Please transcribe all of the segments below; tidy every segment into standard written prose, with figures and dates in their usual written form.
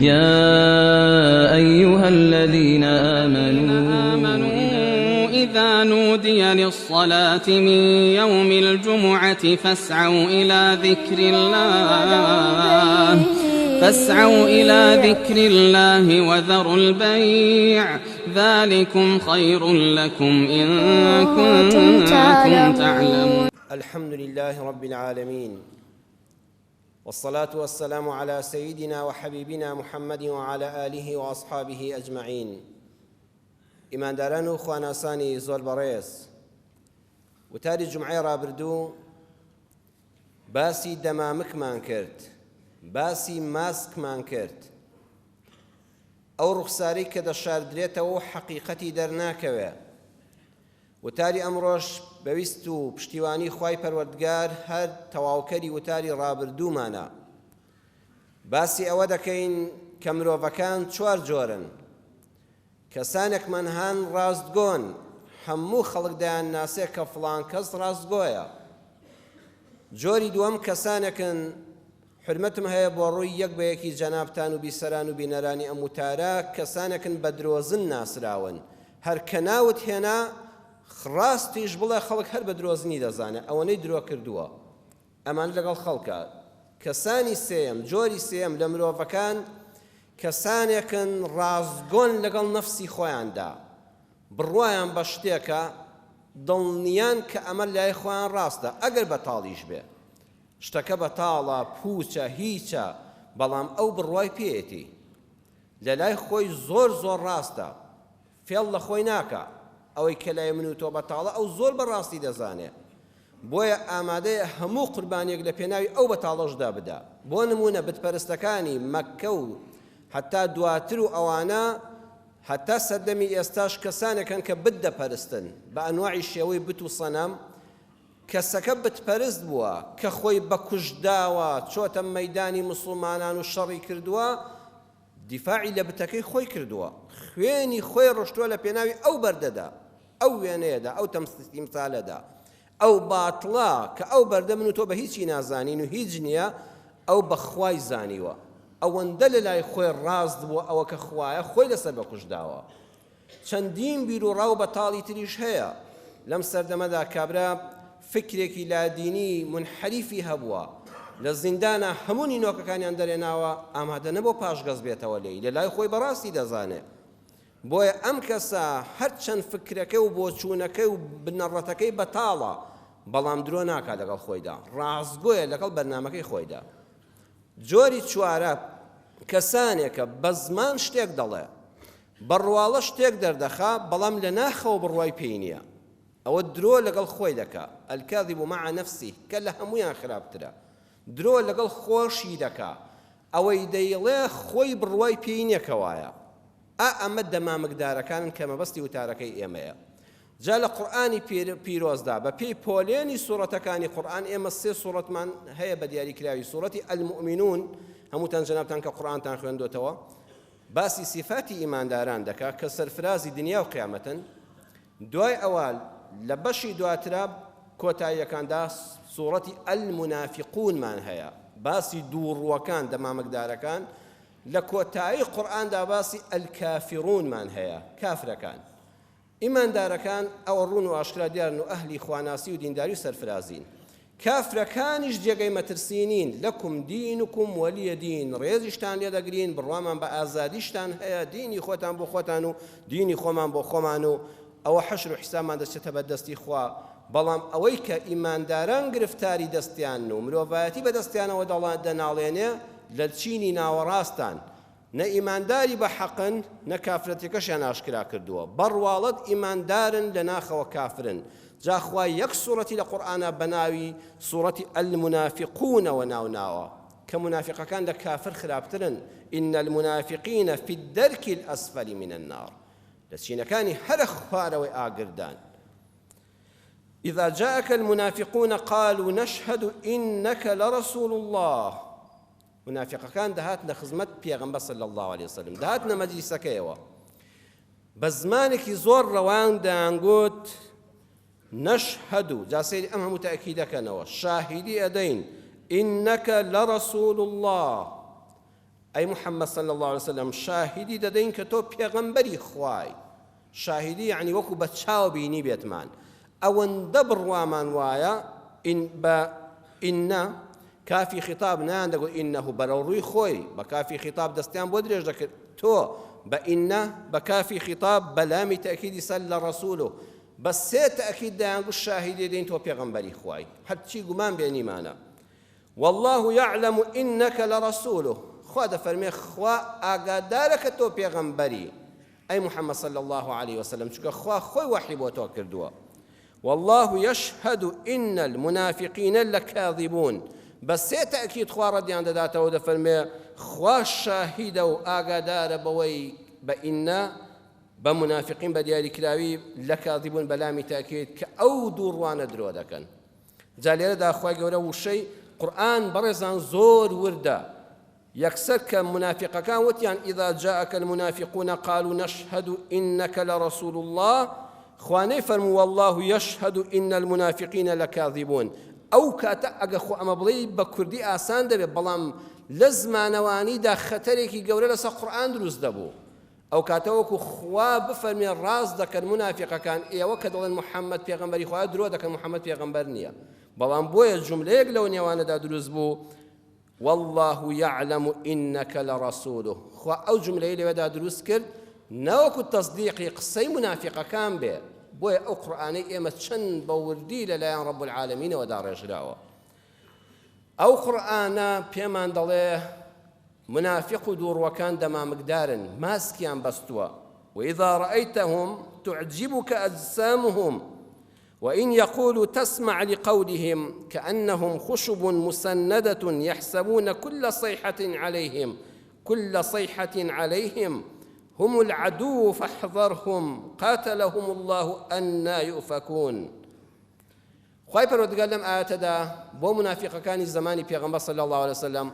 يا أيها الذين آمنوا إذا نودي للصلاة من يوم الجمعة فاسعوا إلى ذكر الله فاسعوا إلى ذكر الله وذروا البيع ذلكم خير لكم إن كنتم تعلمون. الحمد لله رب العالمين والصلاة والسلام على سيدنا وحبيبنا محمد وعلى آله وأصحابه أجمعين. ئیمانداران و خواناسانی زۆر بەڕێز، وتاری جومعەی ڕابردوو باسی دەمامکمان کرد، باسی ماسکمان کرد، ئەو ڕوخسارەی کە دەشاردرێتەوە و حەقیقەتی دەرناکەوێ. وتاری ئەمڕۆش بە ویست و پشتیوانی خوای پەروەردگار هەر تەواوکەری وتاری ڕابردوومانە. باسی ئەوە دەکەین کە مرۆڤەکان چوار جۆرن. کەسانێکمان هەن ڕاستگۆن، هەموو خەڵک دەیانناسێ کە فڵان کەس ڕاستگۆیە. جۆری دووەم کەسانێکن حورمەتم هەیە بۆ ڕووی یەک بە یەکی جەنابتان و بیسەران و بینەرانی ئەم وتارە، کەسانێکن بە درۆزن ناسراون، هەر کە ناوت هێنا ڕاستیش بڵێ خەڵک هەر بە درۆزنی دەزانێ ئەوەنەی درۆ کردووە. ئەمانە لەگەڵ خەڵکە. کەسانی سێیەم، جۆری سێیەم لە مرۆڤەکان کەسانێکن ڕاستگۆن لەگەڵ نەفسی خۆیاندا، بڕوایان بە شتێکە دڵنیان کە ئەمە لای خۆیان ڕاستە ئەگەر بەتاڵیش بێ. شتەکە بەتاڵە، پووچە، هیچە، بەڵام ئەو بڕوای پێیەتی. لەلای خۆی زۆر زۆر ڕاستە. فێڵ لە خۆی ناکا. ئەوەی کە لای من و تۆ بەتاڵە ئەو زۆر بە ڕاستی دەزانێ. بۆیە ئامادەیە هەموو قوربانییەک لە پێناوی ئەو بەتاڵەشدا بدا. بۆ نموونە بتپەرستەکانی مەککە و هەتا دواتر و ئەوانە هەتا سەردەمی ئێستاش کەسانێک هەن کە بت دەپەرستن بە ئەنواعی شێوەی بت و سەنەم، کەسەکە بتپەرست بووە کە خۆی بە کوشت داوە چۆتە مەیدانی موسڵمانان و شەڕی کردووە، دیفاعی لە بتەکەی خۆی کردووە، خوێنی خۆی ڕشتووە لە پێناوی ئەو بەردەدا، ئەو وێنەیەدا، ئەو تیمسالەدا، ئەو باتڵە کە ئەو بەردە من و تۆ بە هیچی نازانین و هیچ نییە، ئەو بە خوای زانیوە، ئەوەندە لە لای خۆی ڕاست بووە ئەوە کە خوایە خۆی لەسەر بە کوشت داوە. چەندین بیروڕا و بەتاڵی تریش هەیە. لەم سەردەمەدا کابرا فکرێکی لادینی مونحەریفی هەبووە، لە زیندانا هەموو نینۆکەکانیان دەرێناوە، ئامادە نەبووە پاشگەز بێتەوە لێی، لە لای خۆی بەڕاستی دەزانێ. بۆیە ئەم کەسە هەرچەند فکرەکەی و بۆچوونەکەی و بنەڕەتەکەی بەتاڵە، بەڵام درۆ ناکات لەگەڵ خۆیدا، ڕاستگۆیە لەگەڵ بەرنامەکەی خۆیدا. جۆری چوارە کەسانێکە بە زمان شتێک دەڵێ، بە ڕواڵە شتێک دەردەخا، بەڵام لە ناخەوە بڕوای پێی نییە. ئەوە درۆ لەگەڵ خۆی دەکا، الکاذب مع نفسه، کە لە هەموویان خراپترە. درۆ لەگەڵ خۆشی دەکا. ئەوەی دەیڵێ خۆی بڕوای پێی نییە کە وایە. ئا ئەمە دەمامکدارەکانن کە مەبەستی وتارەکەی ئێمەیە. جا لە قورئانی پیرۆزدا بە پێی پۆلێنی سوڕەتەکانی قورئان ئێمە سێ سوڕەتمان هەیە بە دیاریکراوی سوڕەتی المؤمنون هەمووتان جەنابتان کە قورئانتان خوێندۆتەوە باسی سیفاتی ئیمانداران دەکا کە سەرفرازی دنیا و قیامەتن دوای ئەوە لە بەشی دواترا کۆتاییەکاندا سوڕەتی المنافقونمان هەیە باسی دووڕووەکان دەمامکدارەکان لە کۆتایی قورئاندا باسی الکافرونمان هەیە کافرەکان ئیماندارەکان ئەوە ڕوون و ئاشکرا دیارن و ئەهلی خواناسی و دینداری و سەرفرازین. کافرەکانیش جێگەی مەترسی نین، لەکم دینکم وەلیە دین، ڕێزیشتان لێ دەگرین، بڕوامان بە ئازادیشتان هەیە، دینی خۆتان بۆ خۆتان و دینی خۆمان بۆ خۆمان و ئەوە حەشر و حیسابمان دەچێتە بەر دەستی خوا، بەڵام ئەوەی کە ئیمانداران گرفتاری دەستیانن و مرۆڤایەتی بە دەستیانەوە دەناڵێنێ لە چینی ناوەڕاستان، نە ئیمانداری بە حەقن نە کافرەتیەکەشیان ئاشکرا کردووە بەڕواڵەت ئیماندارن لە ناخەوە کافرن جا خوا یەک سوڕەتی لە قورئانا بەناوی سوڕەتی المنافقونەوە ناو ناوە کە مونافیقەکان لە کافر خراپترن ان المنافقین فی الدرک الاسفل من النار لە چینەکانی هەرە خوارەوەی ئاگردان. اذا جاءك المنافقون قالوا نشهد انك لرسول الله مونافیقەکان دەهاتنە خزمەت پێغەمبەر صلی اللە علیە وسلم، دەهاتنە مەجلیسەکەیەوە، بە زمانێکی زۆر ڕەوان دەیانگوت نەشهد، جا سەیری ئەم هەموو تەئکیدەکەنەوە، شاهیدی ئەدەین ئینەکە لەڕەسول اللە. ئەی محمد صلی اللە علیە وسلم شاهیدی دەدەین کە تۆ پێغەمبەری خوای، شاهیدی یەعنی وەکو بە چاو بینیبێتمان، ئەوەندە بڕوامان وایە ئین بە ئینە کافی خیتاب نایان دەگوت ئینه بەرەو ڕووی خۆی بە کافی خیتاب دەستیان بۆ درێژ دەکرد تۆ بە ئینە بە کافی خیتاب بە لامی تەئکیدی سەر لە ڕەسول و بە سێ تەئکید دەیانگوت شاهیدی دەین تۆ پێغەمبەری خوای هەرچی گومان بێ نیمانە واللە یعلم انک لرسوله، خوا دەفەرمێ خوا ئاگادارە کە تۆ پێغەمبەری ئەی محمد صلی اللە علیە وسلم چونکە خوا خۆی وەحی بۆ تۆ کردووە واللە یشهد ان المنافقین لکاذبون بە سێ تەئکید خوا ڕەدیان دەداتەوە دەفەرمێ خوا شاهیدە و ئاگادارە بەوەی بە ئینە بە منافقین بە دیاریکراوی لکاذبون بە لامی تەئکید کە ئەو دوو ڕوانە درۆ دەکەن جا لێرەدا خوای گەورە وشەی قورئان بەڕێزان زۆر وردە یەکسەر کە مونافیقەکان وتیان اذا جاءك المنافقون قالوا نشهد انك لرسول الله خوا نەیفەرموو والله يشهد ان المنافقین لكاذبون ئەو کاتە ئەگە خۆ ئەمە بڵێی بە کوردی ئاسان دەبێت بەڵام لە زمانەوانیدا خەتەرێکی گەورە لەسەر قورئان دروست دەبوو ئەو کاتە وەکو خوا بفەرمێ ڕاست دەکەن مونافیقەکان ئێوە کە دەڵێن محمد پێغەمبەری خوایە درۆ دەکەن محمد پێغەمبەر نییە بەڵام بۆیە جوملەیەک لەو نێوانەدا دروست بوو واللە یعلم انک لرسوله خوا ئەو جوملەی لەوێدا دروست کرد نەوەکو تەسدیقی قسەی مونافیقەکان بێ بۆیە ئەو قورئانەی ئێمە چەند بە وردی لەلایەن رب العالمینەوە داڕێژراوە ئەو قورئانە پێمان دەڵێ منافق و دووڕوەکان دەمامکدارن ماسکیان بەستووە وإذا رأيتهم تعجبك أجسامهم وإن يقولوا تسمع لقولهم كأنهم خشب مسندة يحسبون كل صيحة عليهم كل صيحة عليهم هم العدو فاحذرهم قاتلهم الله أنا يؤفكون خوای پەروەردگار لەم ئایەتەدا بۆ مونافیقەکانی زەمانی پێغەمبەر صلی اللە علیە وسلم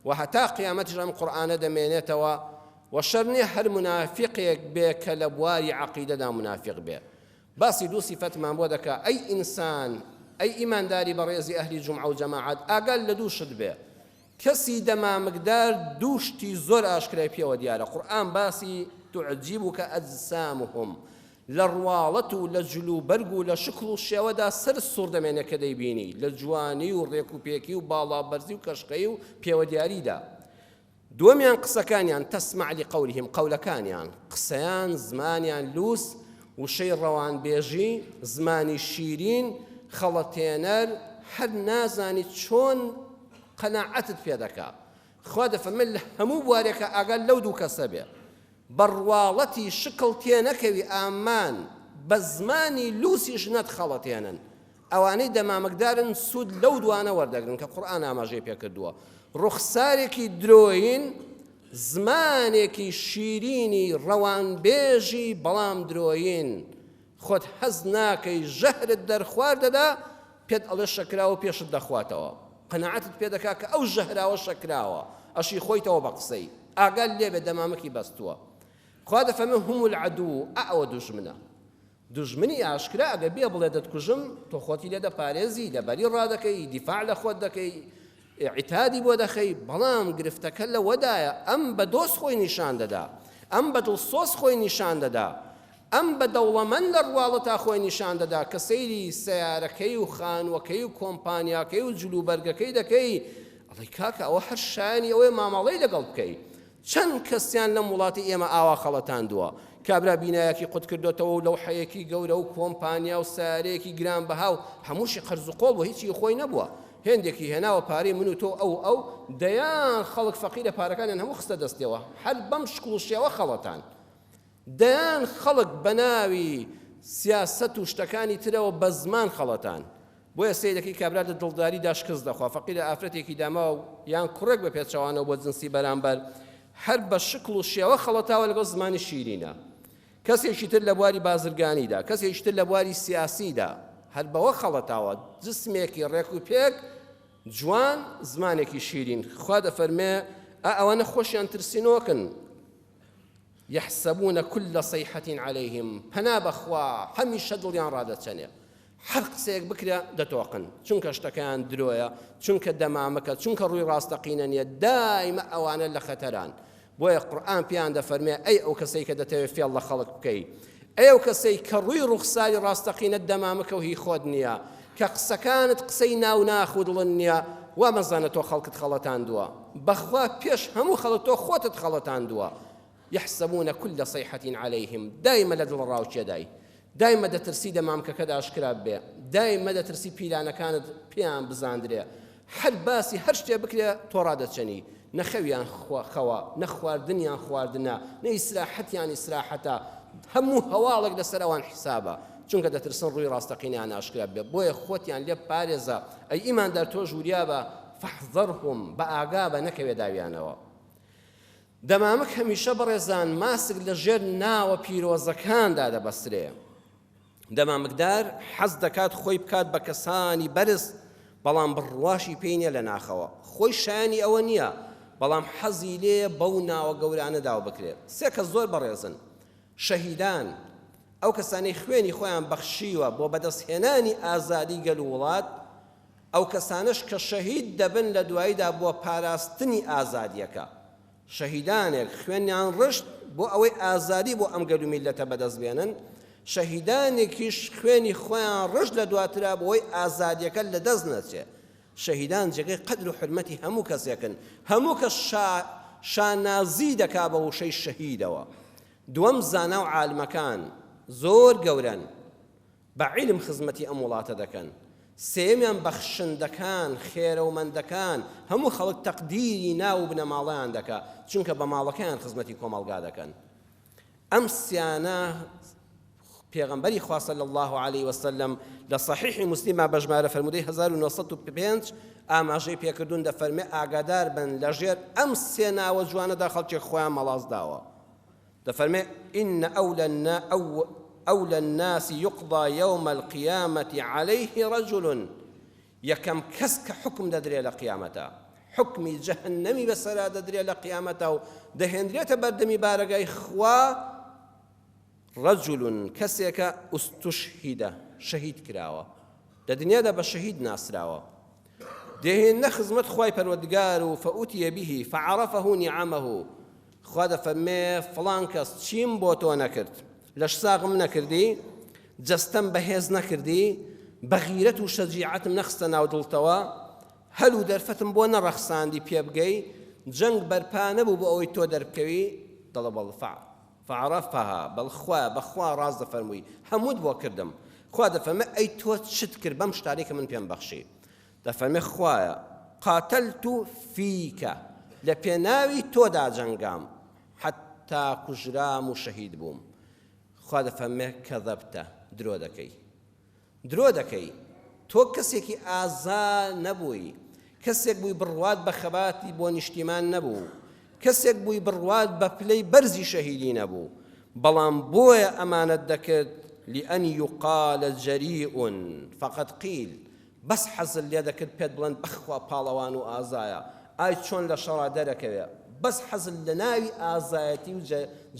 و هەتا قیامەتیش ئەم قورئانە دەمێنێتەوە و شەر نییە هەر مونافیقێک بێ کە لە بواری عەقیدەدا مونافیق بێ باسی دوو سیفەتمان بۆ دەکا ئەی ئینسان ئەی ئیمانداری بەڕێزی ئەهلی جومعە و جەماعەت ئاگات لە دوو شت بێ کەسی دەمامکدار دوو شتی زۆر ئاشکرای پێوە دیارە قورئان باسی تعجبک اجسامهم لە ڕواڵەت و لە جل و بەرگ و لە شکڵ و شێوەدا سەرت سوڕ دەمێنێ کە دەیبینی لە جوانی و ڕێک و پێکی و باڵا بەرزی و کەشخەیی و پێوەدیاریدا دووەمیان قسەکانیان تسمع لقولهم قەولەکانیان قسەیان زمانیان لووس وشەی ڕەوانبێژی زمانی شیرین خەڵەتێنەر هەر نازانی چۆن قەناعەتت پێ دەکا خوا دەفەرمێ لە هەموو بوارێکا ئاگات لەو دوو کەسە بێ بە ڕواڵەتی شکڵ تێنەکەوی ئامان بە زمانی لوسیش نەتخەڵەتێنن ئەوانەی دەمامکدارن سوود لەو دوانە وەردەگرن کە قورئان ئاماژەی پێکردووە ڕوخسارێکی درۆیین زمانێکی شیرینی ڕەوانبێژی بەڵام درۆیین خۆت هەست ناکەی ژەهرت دەرخوارد دەدا پێت ئەڵێ شەکراوە پێشت دەخواتەوە قەناعەتت پێ دەکا کە ئەو ژەهراوە شەکراوە ئەشی خۆیتەوە بە قسەی ئاگات لێبێ دەمامکی بەستووە خوا دەفەرمێ هم العدو ئا ئەوە دوژمنە دوژمنی ئاشکرا ئەگەر بێ بڵێ دەتکوژم تۆ خۆتی لێ دەپارێزی لەبەری ڕادەکەی دیفاع لە خۆت دەکەی عیتادی بۆ دەخەی بەڵام گرفتەکە لەوەدایە ئەم بە دۆست خۆی نیشان دەدا ئەم بە دڵسۆز خۆی نیشان دەدا ئەم بە دەوڵەمەند لە ڕواڵەتا خۆی نیشان دەدا کە سەیری سەیارەکەی و خانووەکەی و کۆمپانیاکەی و جلوبەرگەکەی دەکەی ئەڵێی کاکە ئەوە هەر شایەنی ئەوەیە مامەڵەی لەگەڵ بکەی چەند کەسیان لەم وڵاتی ئێمە ئاوا خەڵەتاندووە کابرا بینایەکی قوت کردۆتەوە و لەوحەیەکی گەورە و کۆمپانیا و سەیارەیەکی گرانبەها و هەمووشی قەرز و قۆڵ بووە هیچی خۆی نەبووە هێندێکی هێناوە پارەی من و تۆ و ئەو و ئەو دەیان خەڵک فەقیرە پارەکانیان هەموو خستە دەستیەوە هەر بەم شکڵ و شێوە خەڵەتان دەیان خەڵک بەناوی سیاسەت و شتەکانی ترەوە بە زمان خەڵەتان. بۆیە سەیرەکەی کابرا لە دڵداریدا شکست دەخوا، فەقیرە ئافرەتێکی داماو یان کوڕێک بە پێچەوانەوە بۆ جنسی بەرامبەر هەر بە شکڵ و شێوە خەڵەتاوە لەگەڵ زمانی شیرینە. کەسێکی تر لە بواری بازرگانیدا، کەسێکی تر لە بواری سیاسیدا هەر بەوە خەڵەتاوە، جسمێکی ڕێک و پێک، جوان، زمانێکی شیرین. خوا دەفەرمێ، ئا ئەوانە خۆشیان ترسینۆکن. یحسبون کل صیحة علیهم پەنا بەخوا هەمیشە دڵیان ڕادەچەنێ. هەر قسەیەک بکرێ دەتۆقن، چونکە شتەکەیان درۆیە، چونکە دەمامکە، چونکە ڕووی ڕاستەقینە نییە، دایمە ئەوانە لە خەتەران. بۆیە قورئان پێیان دەفەرمێ ئەی ئەو کەسەی کە دەتەوێ فێڵ لە خەڵک بکەی، ئەی ئەو کەسەی کە ڕووی ڕوخساری ڕاستەقینەت دەمامکە و هی خۆت نییە، کە قسەکانت قسەی ناو ناخ و دڵت نییە، وا مەزانە تۆ خەڵکت خەڵەتاندووە. بەخوا پێش هەموو خەڵک تۆ خۆتت خەڵەتاندووە. یحسبون کل صیحة علیهم، دایمە لە دڵەڕاوکێدای، دایمە دەترسی دەمامکەکەت ئاشکرا ببێ، دایمە دەترسی پیلانەکانت پێیان بزاندرێ، هەر باسی هەر شتێ بکرێ تۆ ڕادەچەنی، نە خەویان خەوە، نە خواردنیان خواردنە، نە ئیسراحەتیان ئیسراحەتە، هەموو هەواڵێک لەسەر ئەوان حیسابە، چونکە دەترسن ڕووی ڕاستەقینەیان ئاشکرا ببێ، بۆیە خۆتیان لێ بپارێزە، ئەی ئیماندار تۆش وریابە، فاحذرهم، بەئاگابە نەکەوێ داویانەوە. دەمامک هەمیشە بەڕێزان ماسک لە ژێر ناوە پیرۆزەکاندا دەبەسترێ. دەمامکدار حەز دەکات خۆی بکات بە کەسانی بەرز، بەڵام بڕواشی پێی نییە لە ناخەوە. خۆی شایەنی ئەوە نییە، بەڵام حەزی لێیە بەو ناوە گەورانە داو بکرێ. سێ کەس زۆر بەڕێزن، شەهیدان، ئەو کەسانەی خوێنی خۆیان بەخشیوە بۆ بەدەستهێنانی ئازادی گەل و وڵات، ئەو کەسانەش کە شەهید دەبن لە دواییدا بۆ پاراستنی ئازادییەکە. شەهیدانێک خوێنیان ڕشت بۆ ئەوەی ئازادی بۆ ئەم گەل و میللەتە بەدەست بێنن، شەهیدانێکیش خوێنی خۆیان ڕشت لە دواترا بۆ ئەوەی ئازادییەکە لەدەست نەچێ. شەهیدان جێگەی قەدر و حورمەتی هەموو کەسێکن، هەموو کەس شانازی دەکا بە وشەی شەهیدەوە. دووەم زانا و عالمەکان زۆر گەورەن. بە عیلم خزمەتی ئەم وڵاتە دەکەن. سێیەمیان بەخشندەکان، خێرەومەندەکان، هەموو خەڵک تەقدیری ناو و بنەماڵەیان دەکا، چونکە بە ماڵەکەیان خزمەتی کۆمەڵگا دەکەن. ئەم سیانە پێغەمبەری خوا صلی اللە علیه وسلم لە صحیح مسلمە بە ژمارە فەرموودەی 1905 ئاماژەی پێکردوون دەفەرمێ ئاگادار بن لەژێر ئەم سێ ناوە جوانەدا خەڵکێک خۆیان مەڵاس داوە. دەفەرمێ، ان اولی الناس یقضی یوم القیامە علیه رجل، یەکەم کەس کە حوکم دەدرێ لە قیامەتا، حوکمی جەهەنەمی بەسەرا دەدرێ لە قیامەتا و دەهێندرێتە بەردەمی بارەگای خوا، رجل کەسێکە استشهد شەهید کراوە، لە دنیادا بە شەهید ناسراوە، دەهێننە خزمەت خوای پەروەردگار و فأتي به فعرفه نعمه، خوا دەفەرمێ فڵان کەس چیم بۆ تۆ نەکرد؟ لەشساغم نەکردی؟ جەستەم بەهێز نەکردی؟ بە غیرەت و شەجیعەتم نەخستە ناو دڵتەوە؟ هەل و دەرفەتم بۆ نەڕەخساندی پێبگەی؟ جەنگ بەرپا نەبوو بۆ ئەوەی تۆ دەربکەوی؟ دەڵێ بەڵ فعرفها بەڵ خوایە بەخوا ڕاست دەفەرمووی هەمووت بۆ کردم. خوا دەفەرمێ ئەی تۆ چت کرد بەم شتانەی کە من پێم بەخشی؟ دەفەرمێ خوایە قاتلت فیک لە پێناوی تۆدا جەنگام حەتتا کوژرام و شەهید بووم خوا دەفەرمێ کەذەبتە درۆ دەکەی درۆ دەکەی تۆ کەسێکی ئازا نەبووی کەسێک بووی بڕوات بە خەباتی بۆ نیشتیمان نەبوو کەسێک بووی بڕوات بە پلەی بەرزی شەهیدی نەبوو بەڵام بۆیە ئەمانەت دەکرد لأن يقال جريء فقد قيل بەس حەزت لێ دەکرد پێت بڵێن بەخوا پاڵەوان و ئازایە ئای چۆن لە شەڕا دەرەکەوێ بەس حەزت لە ناوی ئازایەتی و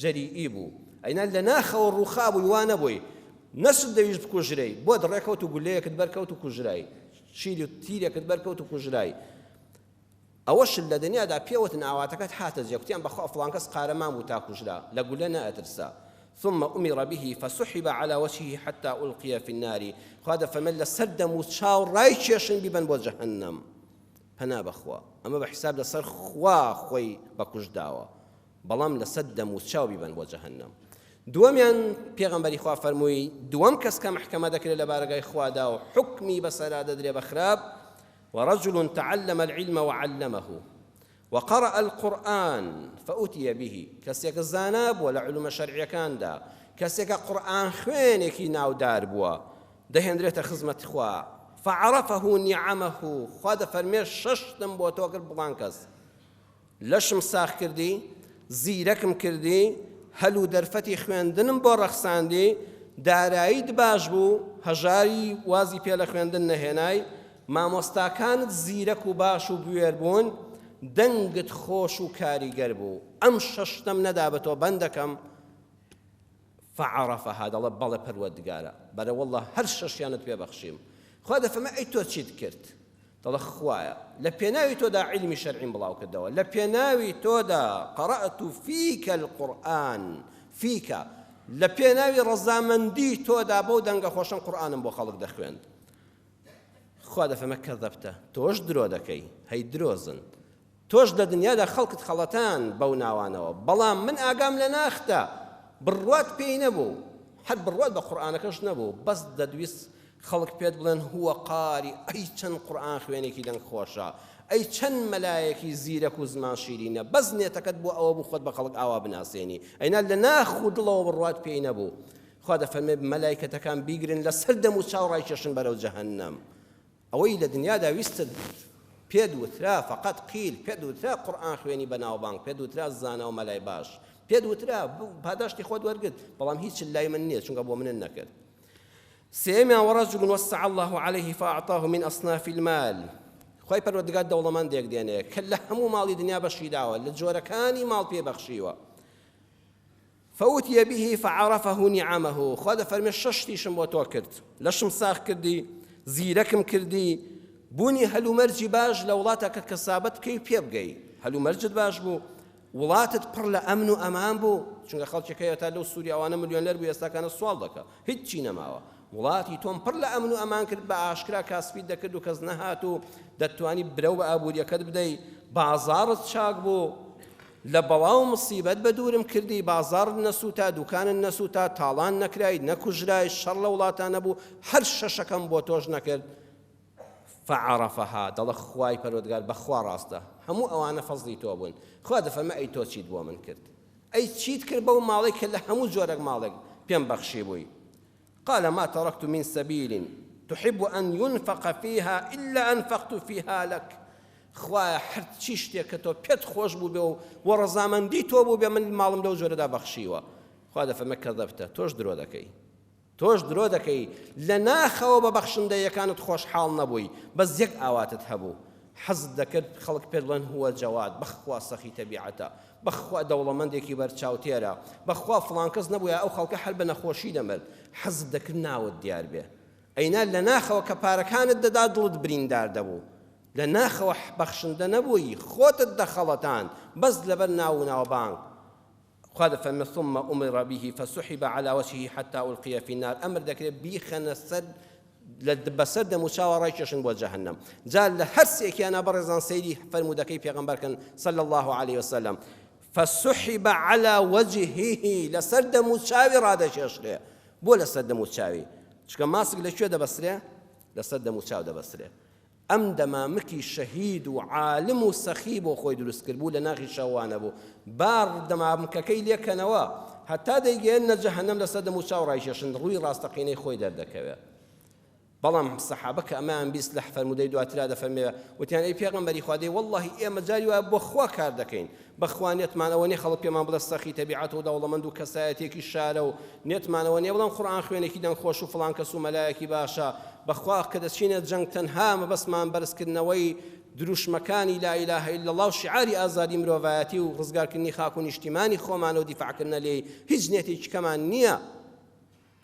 جەریئی بوو ئەینا لە ناخەوە ڕووخابووی وا نەبووی نەشت دەویست بکوژرێی بۆت ڕێکەوت و گولەیەکت بەرکەوت و کوژرای شیری و تیرێکت بەرکەوت و کوژرای ئەوەشت لە دنیادا پێوتن ئاواتەکەت هاتە جێ کوتیان بەخوا فڵان کەس قارەمان بوو تا کوژرا لە گولە نەئەترسا ثم امر به فسحب على وجهه حتى القي في النار خوا دەفەرمێت لەسەر دەم و چاو ڕایکێشن بیبەن بۆ جەهەنەم پەنا بەخوا ئەمە بە حیساب لەسەر خوا خۆی بەکوشت داوە بەڵام لەسەر دەم و چاو بیبەن بۆ جەهەنەم دووەمیان پێغەمبەری خوا فەرمووی دووەم کەس کە مەحکەمە دەکرێت لە بارەگای خوادا و حوکمی بەسەرا دەدرێ بە خراپ ورجل تعلم العلم وعلمه وقرأ القرآن فأتي به کەسێکە زانا بووە لە علومە شەرعیەکاندا کەسێکە قورئان خوێنێکی ناودار بووە دەهێنرێتە خزمەت خوا فعرفه نعمه خوا دەفەرمێ شەشتم بۆ تۆ کرد بڵان کەس لەشم ساغ کردی، زیرەکم کردی، هەل و دەرفەتی خوێندنم بۆ ڕەخساندی، داراییت باش بوو، هەژاری وازی پێ لە خوێندن نەهێنای، مامۆستاکانت زیرەک و باش و بوێر بوون، دەنگت خۆش و کاریگەر بوو. ئەم شەشتەم نەدا بە تۆ بەندەکەم. فعرفها دەڵێ بەڵێ پەروەردگارە بەرە واللە هەر شەشیانت پێ بەخشیم. خوا دەفەرمێ ئەی تۆ چیت کرد؟ دەڵێ خوایە لە پێناوی تۆدا عیلمی شەرعیم بڵاو کردەوە، لە پێناوی تۆدا قرأت فیک القرآن فیک لە پێناوی ڕەزامەندی تۆدا بەو دەنگە خۆشەم قورئانم بۆ خەڵک دەخوێند. خوا دەفەرمێ کەذەبتە تۆش درۆ دەکەی هەی درۆزن تۆش لە دنیادا خەڵکت خەڵەتان بەو ناوانەوە بەڵام من ئاگام لە ناختە بڕوات پێی نەبوو هەر بڕوات بە قورئانەکەش نەبوو بەس دەدویست خەڵک پێت بڵێن هو قاری ئەی چەند قورئان خوێنێکی دەنگ خۆشە ئەی چەند مەلایەکی زیرەک و زمان شیرینە بەس نێتەکەت بۆ ئەوە بوو خۆت بە خەڵک ئاوا بناسێنی ئەینا لە ناخ و دڵەوە بڕوات پێی نەبوو خوا دەفەرمێ مەلایکەتەکان بیگرن لەسەر دەم و چاو ڕایکێشن بەرەو جەهەنەم ئەوەی لە دنیادا ویستت پێت وترا فقط قیل پێت وترا قورئان خوێنی بەناوبانگ پێت وترا زانا و مەلای باش پێت وترا پاداشتی خۆت وەرگرت بەڵام هیچ لای من نییە چونکە بۆ منت نەکرد. سێیەمیان ورجل وسع الله عليه فأعطاه من أصناف المال خوای پەروەردگار دەوڵەمەندێک دێنێ کە لە هەموو ماڵی دنیا بەشی داوە لە جۆرەکانی ماڵ پێ بەخشیوە فأتي به فعرفه نعمه خوا دەفەرمێ شەش شتیشم بۆ تۆ کرد لەشم ساغ کردی زیرەکم کردی بوونی هەلومەرجی باش لە وڵاتەکە کەسابەت بکەی پێ بگەی هەلومەرجت باش بوو وڵاتت پڕ لە ئەمن و ئەمان بوو چونکە خەڵکێک هەیە تا لەو سووریاوانە ملیۆنەر بوو ئێستاکانە سواڵ دەکا هیچی نەماوە وڵاتی تۆم پڕ لە ئەمن و ئەمان کرد بە ئاشکرا کاسپیت دەکرد و کەس نەهات و دەتوانی برەو بە ئابووریەکەت بدەی بازاڕت چاک بوو لە بەڵا و مصیبەت بە دوورم کردی، بازاڕت نەسووتا، دوکانت نەسووتا، تاڵان نەکرای، نەکوژرای، شەڕ لە وڵاتا نەبوو، هەر شەشەکەم بۆ تۆش نەکرد، فعرفها، دەڵێ خوای پەروەردگار بەخوا ڕاستە، هەموو ئەوانە فەزڵی تۆ بوون، خوا دەفەرمێ ئەی تۆ چیت بۆ من کرد؟ ئەی چیت کرد بەو ماڵەی کە لە هەموو جۆرەک ماڵێک پێم بەخشیبووی؟ قال ما ترکت من سبیل تحب ان ينفق فیها الا انفقت فیها لک خوایە هەرچی شتێک کە تۆ پێت خۆش بوو بێ و بۆ ڕەزامەندی تۆ بوو بێ من ماڵم لەو جۆرەدا بەخشیوە خوا دەفەرمێ کەذەبتە تۆش درۆ دەکەی تۆش درۆ دەکەی لە ناخەوە بە بەخشندەیەکانت خۆشحاڵ نەبووی بەس یەک ئاواتت هەبوو حەزت دەکرد خەڵک پێت بڵێن هو جواد بەخوا سەخی تەبیعەتە بەخوا دەوڵەمەندێکی بەرچاوتێرە، بەخوا فڵان کەس نەبووایە ئەو خەڵکە هەر بە نەخۆشی دەمرد، حەزت دەکرد ناوت دیار بێ. ئەینا لە ناخەوە کە پارەکانت دەدا دڵت بریندار دەبوو. لە ناخەوە بەخشندە نەبووی، خۆتت دەخەڵەتاند، بەس لەبەر ناو و ناوبانگ. خوا دەفەرمێ، ثم امر به فسحب علی وجهه حتی القی فی النار، ئەمر دەکرێ بیخەنە سەر لە بەسەر دەموچاوە ڕایکێشن بۆ جەهەنەم جا لە هەر سێکیانە بەڕێزان سەیری فەرموودەکەی پێغەمبەر کەن صلی الله علیه وسلم فسحب على وجهه لەسەر دەموچاوی ڕادەکێشرێ بۆ لەسەر دەموچاوی چونکە ماسک لە کوێ دەبەسرێ لەسەر دەموچاو دەبەسرێ ئەم دەمامکی شەهید و عالم و سەخی بۆ خۆی دروست کرد بوو لە ناخی شەوانە بوو بار دەمامکەکەی لێکەنەوە هەتا دەیگەیەننە جەهەنەم لەسەر دەموچاو ڕایکێشن ڕووی ڕاستەقینەی خۆی دەردەکەوێ بەڵام سەحابە کە ئەمەیان 20 لە فەرموودەی دواترا دەفەرمێ وتیان ئەی پێغەمبەری خوا دەی وەڵڵاهی ئێمە جاری وایە بۆ خوا کار دەکەین بەخوا نێتمان ئەوە نیە خەڵک پێمان بڵێ سەخی تەبیعەت و دەوڵەمەند و کەسایەتیەکی شارە و نێتمان ئەوە نیە بڵێن قورئان خوێنێکی دەنگ خۆش و فڵان کەس و مەلایەکی باشە بەخوا کە دەچینە جەنگ تەنها مەبەستمان بەرزکردنەوەی دروشمەکانی لا اله الا اللە و شعاری ئازادی مرۆڤایەتی و ڕزگارکردنی خاک و نیشتیمانی خۆمانە و دیفاعکردنە لێی هیچ نێتێکی کەمان نییە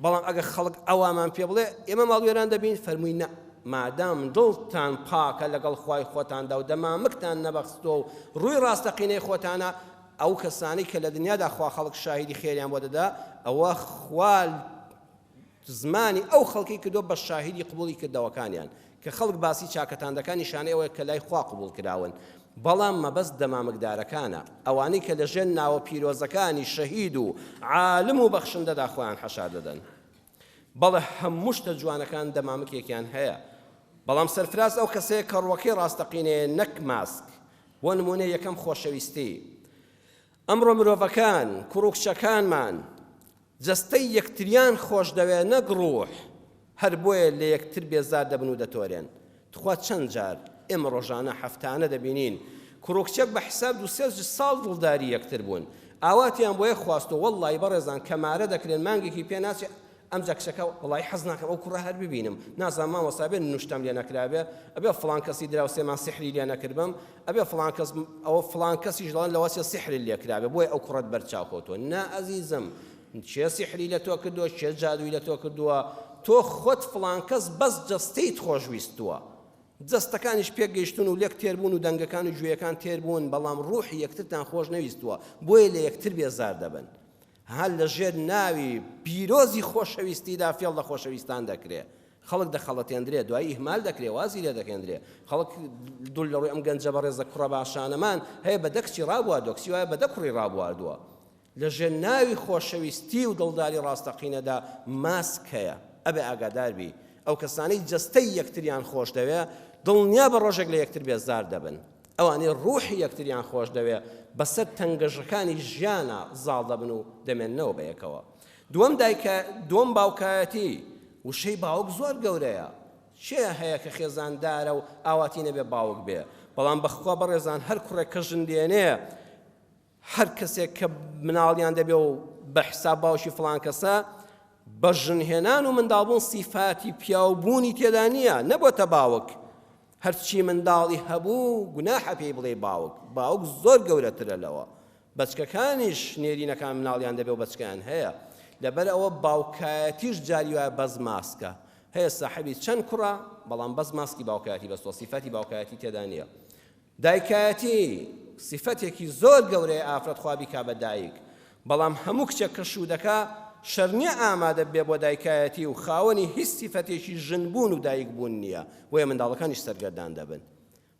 بەڵام ئەگەر خەڵک ئەوامان پێ بڵێ ئێمە ماڵوێران دەبین، فەرمووی نا، مادام دڵتان پاکە لەگەڵ خوای خۆتاندا و دەمامکتان نەبەخستووە و ڕووی ڕاستەقینەی خۆتانە، ئەو کەسانەی کە لە دنیادا خوا خەڵک شاهیدی خێریان بۆ دەدا، ئەوە خوا زمانی ئەو خەڵکەی کردووە بە شاهیدی قبوڵی کردەوەکانیان. کە خەڵک باسی چاکەتان دەکات نیشانەی ئەوەیە کە لای خوا قبوڵ کراون، بەڵام مەبەست دەمامکدارەکانە، ئەوانەی کە لەژێر ناوە پیرۆزەکانی شەهید و عالم و بەخشندەدا خۆیان حەشار دەدەن. بەڵێ هەموو شتە جوانەکان دەمامکێکیان هەیە، بەڵام سەرفراز ئەو کەسەیە کە ڕووەکەی ڕاستەقینەیە نەک ماسک. بۆ نموونە یەکەم خۆشەویستی. ئەمڕۆ مرۆڤەکان، کوڕ و کچەکانمان، جەستەی یەکتریان خۆش دەوێ نەک ڕوح، هەر بۆیە لە یەکتر بێزار دەبن و دەتۆرێن. تخوا چەند جار ئێمە ڕۆژانە، هەفتانە دەبینین کوڕ و کچێک بە حساب دوو سێ ساڵ دڵداری یەکتر بوون، ئاواتیان بۆ یەک خواستوە، وەڵڵاهی بەڕێزان کە مارە دەکرێن مانگێکی پێ ناچێ ئەمجا کچەکە وەڵایی حەز ناکەم ئەو کوڕە هەر ببینم، نازانم مامۆستا ئەبێ نوشتەم لێ نەکرابێ، ئەبێ فڵان کەسی دراوسێمان سیحری لێ نەکردبم، ئەبێ فڵان کەس ئەوە فڵان کەسیش دەڵێن لەوەچێ سیحرت لێ کرابێ بۆیە ئەو کوڕەت بەر چاو کەوتووە. نا ئەزیزم. کێ سیحری لە تۆ کردووە، کێ جادووی لە تۆ کردووە، تۆ خۆت فڵان کەس بەس جەستەیت خۆش ویستووە. جەستەکانیش پێک گەیشتوون و لێک تێر بوون و دەنگەکان و گوێیەکان تێر بوون، بەڵام ڕوحی یەکترتان خۆش نەویستووە، بۆیە لە یەکتر بێزار دەبن. ها لە ژێر ناوی پیرۆزی خۆشەویستیدا فێڵ لە خۆشەویستان دەکرێ. خەڵک دەخەڵەتێندرێ، دوایی ئیهمال دەکرێ، وازی لێ دەهێندرێ. خەڵک دوور لە ڕووی ئەم گەنجە بەڕێزە کوڕە باشانەمان هەیە بە دە کچی ڕابواردووە، کچی وایە بە دە کوڕی ڕابواردووە. لە ژێر ناوی خۆشەویستی و دڵداری ڕاستەقینەدا ماسک هەیە. ئەبێ ئاگادار بی. ئەو کەسانەی جەستەی یەکتریان خۆش دەوێ، دڵنیابە ڕۆژێک لە یەکتر بێزار دەبن. ئەوانەی ڕوحی یەکتریان خۆش دەوێ، بەسەر تەنگەژەکانی ژیانا زاڵ دەبن و دەمێننەوە بەیەکەوە. دووەم دایکە، دووەم باوکایەتی، وشەی باوک زۆر گەورەیە. کێ هەیە کە خێزاندارە و ئاواتی نەبێ باوک بێ؟ بەڵام بەخوا بەڕێزان هەر کوڕێک کە ژن دێنێ، هەر کەسێک کە مناڵیان دەبێ و بە حساب باوکی فڵان کەسە، بە ژن هێنان و منداڵبوون سیفاتی پیاوبوونی تێدا نییە، نەبۆتە باوک. هەرچی منداڵی هەبوو گوناحە پێی بڵێی باوک، باوک زۆر گەورەترە لەوە. بەچکەکانیش نێرینەکان مناڵیان دەبێ و بەچکەیان هەیە. لەبەر ئەوە باوکایەتیش جاری وایە بەس ماسکە. هەیە ساحێبی چەند کوڕە، بەڵام بەس ماسکی باوکایەتی بەستووە، سیفاتی باوکایەتی تێدا نییە. دایکایەتی سیفەتێکی زۆر گەورەیە ئافرەت خوا بیکا بە دایک بەڵام هەموو کچێک کە شوو دەکا شەرنیە ئامادە بێ بۆ دایکایەتی و خاوەنی هیچ سیفەتێکی ژن بوون و دایک بوون نییە بۆیە منداڵەکانیش سەرگەردان دەبن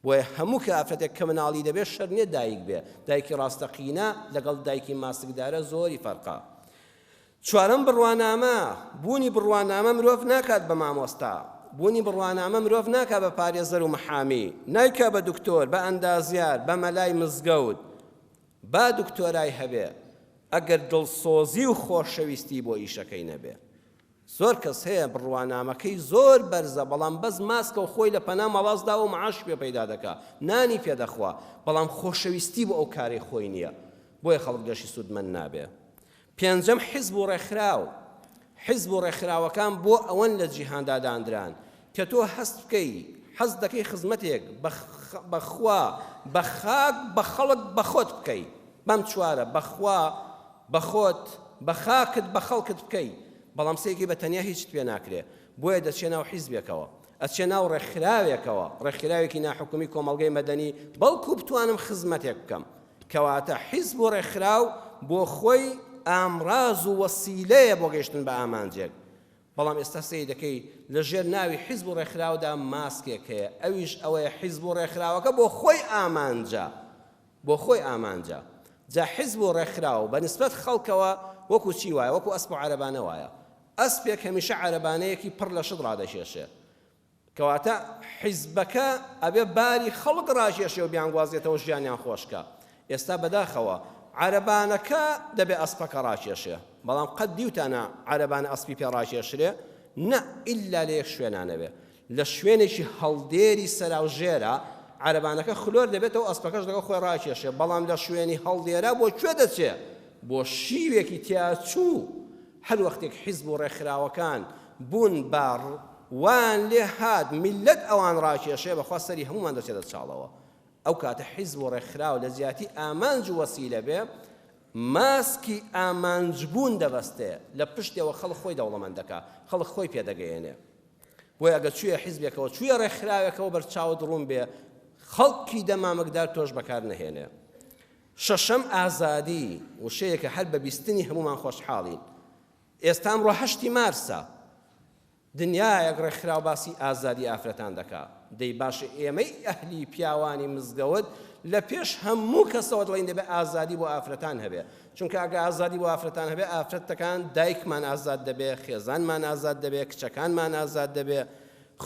بۆیە هەموو کە ئافرەتێک کە مناڵی دەبێت شەرنیە دایک بێ دایکی ڕاستەقینە لەگەڵ دایکی ماسکدارە زۆری فەرقە چوارەم بڕوانامە، بوونی بڕوانامە مرۆڤ ناکات بە مامۆستا، بوونی بڕوانامە مرۆڤ ناکات بە پارێزەر و محامی، نایکا بە دکتۆر، بە ئەندازیار، بە مەلای مزگەوت. با دکتۆرای هەبێ، ئەگەر دڵسۆزی و خۆشەویستی بۆ ئیشەکەی نەبێ. زۆر کەس هەیە بڕوانامەکەی زۆر بەرزە، بەڵام بەس ماسکە و خۆی لە پەنا مەڵاس داوە و معاشی پێ پەیدا دەکا، نانی پێ دەخوا، بەڵام خۆشەویستی بۆ ئەو کارەی خۆی نییە. بۆیە خەڵک لێشی سوودمەند نابێ. پێنجەم، حیزب و ڕێکخراو، حیزب و ڕێکخراوەکان بۆ ئەوەن لە جیهاندا داندران کە تۆ هەست بکەی حەز دەکەی خزمەتێک بە خوا، بە خاک، بە خەڵک، بە خۆت بکەی. بەم چوارە، بە خوا، بە خۆت، بە خاکت، بە خەڵکت بکەی. بەڵام سەیرکەی بە تەنیا هیچت پێ ناکرێ. بۆیە دەچیە ناو حیزبێکەوە، ئەچیە ناو ڕێکخراوێکەوە، ڕێکخراوێکی ناحکومی کۆمەڵگەی مەدەنی، بەڵکو بتوانم خزمەتێک بکەم. کەواتە حیزب و ڕێکخراو بۆ خۆی ئامڕاز و وەسیلەیە بۆ گەیشتن بە ئامانجێک، بەڵام ئێستا سەیر دەکەی لە ژێر ناوی حیزب و ڕێکخراودا ماسکێک هەیە، ئەویش ئەوەیە حیزب و ڕێکخراوەکە بۆ خۆی ئامانجە، بۆ خۆی ئامانجە. جا حیزب و ڕێکخراو بە نیسبەت خەڵکەوە وەکو چی وایە؟ وەکو ئەسپ و عەرەبانە وایە. ئەسپێک هەمیشە عەرەبانەیەکی پڕ لە شت ڕادەکێشێ. کەواتە حیزبەکە ئەبێ باری خەڵک ڕاکێشێ و بیانگوازێتەوە ژیانیان خۆش کا. ئێستا بەداخەوە عەرەبانەکە دەبێ ئەسپەکە ڕاکێشێ، بەڵام قەت دیوتانە عەرەبانە ئەسپی پێ ڕاکێشرێ؟ نا، ئیللا لە یەک شوێنا نەبێ. لە شوێنێکی هەڵدێری سەراوژێرا عەرەبانەکە خلۆر دەبێتەوە ئەسپەکەش لەگەڵ خۆی ڕاکێشێ، بەڵام لە شوێنی هەڵدێرا بۆ کوێ دەچێ؟ بۆ شیوێکی تیاچوو. هەر وەختێک حیزب و ڕێکخراوەکان بوون بە وایان لێ هات میللەت ئەوان ڕاکێشێ بەخوا سەری هەموومان دەچێتە چاڵەوە ئەو کاتە حیزب و ڕێکخراو لە جیاتی ئامانج و وەسیلە بێ ماسکی ئامانج بوون دەبەستێ لە پشتەوە خەڵک خۆی دەوڵەمەند دەکا خەڵک خۆی پێدەگەیەنێ بۆیە ئەگەر چوویە حیزبێکەوە چوویە ڕێکخراوێکەوە بەرچاوت ڕوون بێ خەڵکی دەمامکدار تۆش بەکار نەهێنێ شەشەم ئازادی وشەیەکە هەر بە بیستنی هەموومان خۆشحاڵین ئێستا ئەمڕۆ هەشتی مارسە دنیایەک ڕێکخراو باسی ئازادی ئافرەتان دەکا دەی باشە ئێمەی ئەهلی پیاوانی مزگەوت لە پێش هەموو کەسەوە دەڵێین دەبێ ئازادی بۆ ئافرەتان هەبێ چونکە ئەگە ئازادی بۆ ئافرەتان هەبێ ئافرەتەکان دایکمان ئازاد دەبێ خێزانمان ئازاد دەبێ کچەکانمان ئازاد دەبێ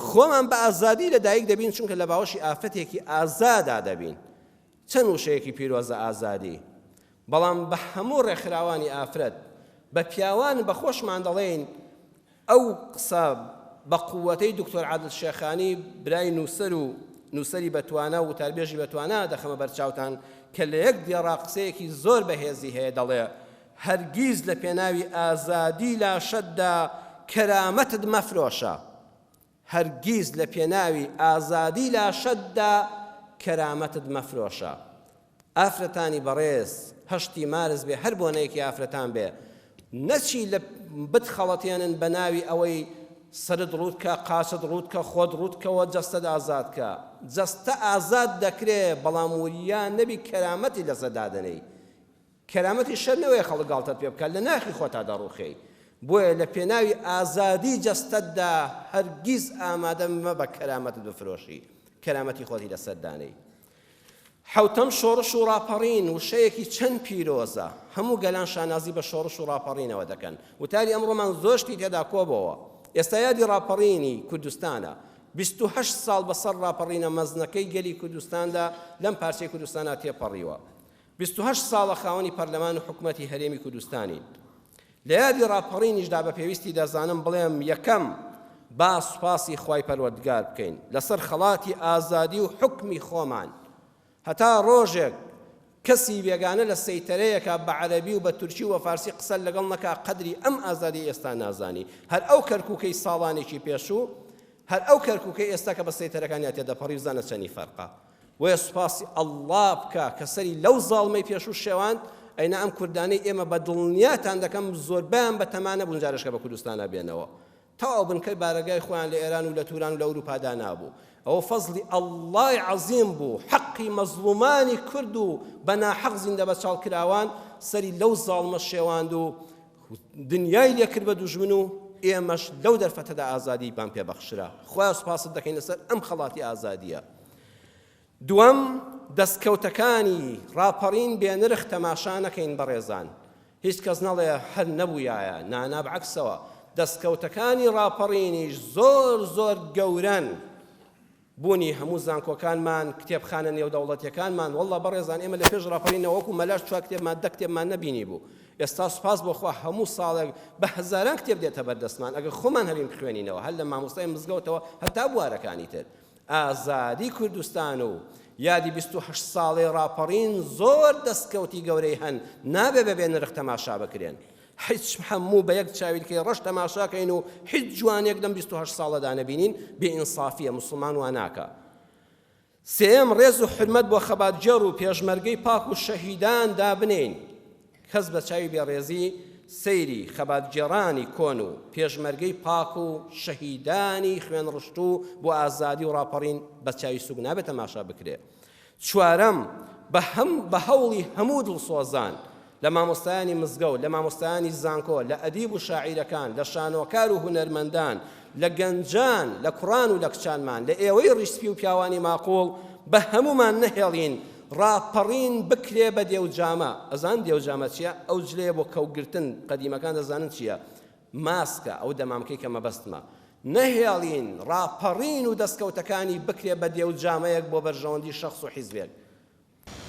خۆمان بە ئازادی لە دایک دەبین چونکە لە باوەشی ئافرەتێکی ئازادا دەبین چەند وشەیەکی پیرۆزە ئازادی بەڵام بە هەموو ڕێکخراوانی ئافرەت بە پیاوان بە خۆشمان دەڵێین ئەو قسە بە قووەتەی دکتۆر عادل شێخانی برای نووسەر و نووسەری بەتوانا و وتاربێژی بەتوانا دەخەمە بەرچاوتان کە لە یەک دێڕا قسەیەکی زۆر بەهێزی هەیە دەڵێ هەرگیز لە پێناوی ئازادی لاشەتدا کەرامەتت مەفرۆشە هەرگیز لە پێناوی ئازادی لاشەتدا کەرامەتت مەفرۆشە. ئافرەتانی بەڕێز هەشتی مارس بێ هەر بۆنەیەکی ئافرەتان بێ. نەچی لە بتخەڵەتێنن بە ناوی ئەوەی سەرت ڕووت کە، قاچت ڕووت کە، خۆت ڕووت کەوە جەستەت ئازاد کە. جەستە ئازاد دەکرێ بەڵام وریا نەبی کەرامەتی لەسەر دادەنێی. کەرامەتی شەر نەوەیە خەڵک گاڵتەت پێ بکات لە ناخی خۆتا دەڕوخێی. بۆیە لە پێناوی ئازادی جەستەتدا هەرگیز ئامادە مەبە کەرامەتت بفرۆشی. کەرامەتی خۆتی لەسەر دانێی. حەوتەم، شۆڕش و ڕاپەڕین وشەیەکی چەند پیرۆزە، هەموو گەلان شانازی بە شۆڕش و ڕاپەڕینەوە دەکەن، وتاری ئەمڕۆمان زۆر شتی تێدا کۆبۆوە، ئێستا یادی ڕاپەڕینی کوردستانە، 28 ساڵ بەسەر ڕاپەڕینە مەزنەکەی گەلی کوردستاندا لەم پارچەی کوردستانا تێپەڕیوە، 28 ساڵە خاوەنی پەرلەمان و حکومەتی هەرێمی کوردستانین. لە یادی ڕاپەڕینیشدا بە پێویستی دەزانم بڵێم یەکەم، با سوپاسی خوای پەروەردگار بکەین لەسەر خەڵاتی ئازادی و حوکمی خۆمان، هەتا ڕۆژێک کەسی بێگانە لە سەیتەرەیەکا بە عەرەبی و بە تورکی و بە فارسی قسەت لەگەڵ نەکا قەدری ئەم ئازادیەی ئێستا نازانی، هەر ئەو کەرکوکەی ساڵانێکی پێشوو هەر ئەو کەرکوکەی ئێستا کە بە سەیتەرەکانیا تێدەپەڕی بزانە چەنی فەرقە. بۆیە سوپاسی اللە بکە کە سەری لەو زاڵمەی پێشوو شێواند، ئەینا ئەم کوردانەی ئێمە بە دڵنیاتان دەکەم زۆربەیان بە تەما نەبوون جارێشکە بە کوردستانا بێنەوە تەواو بنکەی بارەگای خۆیان لە ئێران و لە توران و لە ئەوروپا دانابوو ئەوە فەزڵی اللەی عەزیم بوو حەقی مەزڵومانی کورد و بە ناحەق زیندە بەچاڵ کراوان سەری لەو زاڵمە شێواند و دنیای لێکرد بە دوژمن و ئێمەش لەو دەرفەتەدا ئازادیمان پێ بەخشرا خوایە سوپاست دەکەین لەسەر ئەم خەڵاتی ئازادیە دووەم دەستکەوتەکانی ڕاپەڕین بێنرخ تەماشا نەکەین بەڕێزان هیچ کەس نەڵێ هەر نەبوویایە نانا بەعەکسەوە دەستکەوتەکانی ڕاپەڕینیش زۆر زۆر گەورەن بوونی هەموو زانکۆکانمان، کتێبخانە نێودەوڵەتیەکانمان، وەڵڵا بەڕێزان ئێمە لە پێش ڕاپەڕینەوە وەکو مەلاش چوار کتێبمان دە کتێبمان نەبینی بوو، ئێستا سوپاس بۆ خوا هەموو ساڵێک بە هەزاران کتێب دێتە بەردەستمان ئەگەر خۆمان هەبین بخوێنینەوە هەر لە مامۆستای مزگەوتەوە هەتا بوارەکانی تر. ئازادی کوردستان و یادی 28 ساڵەی ڕاپەڕین زۆر دەستکەوتی گەورەی هەن نابێ بە بێ نرخ تەماشا بکرێن. هیچ هەموو بە یەک چاویلکەی ڕەش تەماشا کەین و هیچ جوانیەک لەم 28 ساڵەدا نەبینین بێ ئینسافیە موسڵمان وا ناکا. سێیەم، ڕێز و حورمەت بۆ خەباتگێڕ و پێشمەرگەی پاک و شەهیدان دابنێین. کەس بە چاوی بێڕێزی سەیری خەباتگێڕانی کۆن و پێشمەرگەی پاک و شەهیدانی خوێنڕشتوو بۆ ئازادی و ڕاپەڕین بە چاوی سوک نابێت تەماشا بکرێ. چوارەم، بە هەم بە هەوڵی هەموو دڵسۆزان، لە مامۆستایانی مزگەوت، لە مامۆستایانی زانکۆ، لە ئەدیب و شاعیرەکان، لە شانۆکار و هونەرمەندان، لە گەنجان، لە کوڕان و لە کچانمان، لە ئێوەی ڕیش سپی و پیاوانی ماقوڵ، بە هەموومان نەهێڵین ڕاپەڕین بکرێ بە دێوجامە. ئەزانن دێوجامە چییە؟ ئەو جلەیە بۆ کەوگرتن، قەدیمەکان دەزانن چییە. ماسکە، ئەو دەمامکەی کە مەبەستمە. نەهێڵین ڕاپەڕین و دەستکەوتەکانی بکرێ بە دێوجامەیەک بۆ بەرژەوەندی شەخس و حیزبێک.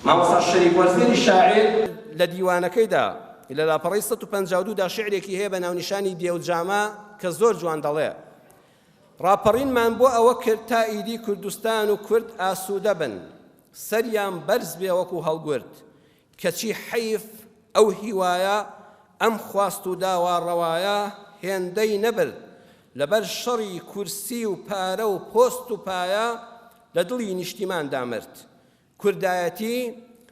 مامۆستا شەریف وەزیری شاعیر لە دیوانەکەیدا لە لاپەڕەی 152 دا شیعرێکی هەیە بە ناونیشانی دێوجامە کە زۆر جوان دەڵێ ڕاپەڕینمان بۆ ئەوە کرد تا ئیدی کوردستان و کورد ئاسوودە بن سەریان بەرز بێ وەکو هەڵگورد کەچی حەیف ئەو هیوایە، ئەم خواست و داوا ڕەوایە هێندەی نەبرد، لەبەر شەڕی کورسی و پارە و پۆست و پایە لە دڵی نیشتیماندا مرد. کوردایەتی،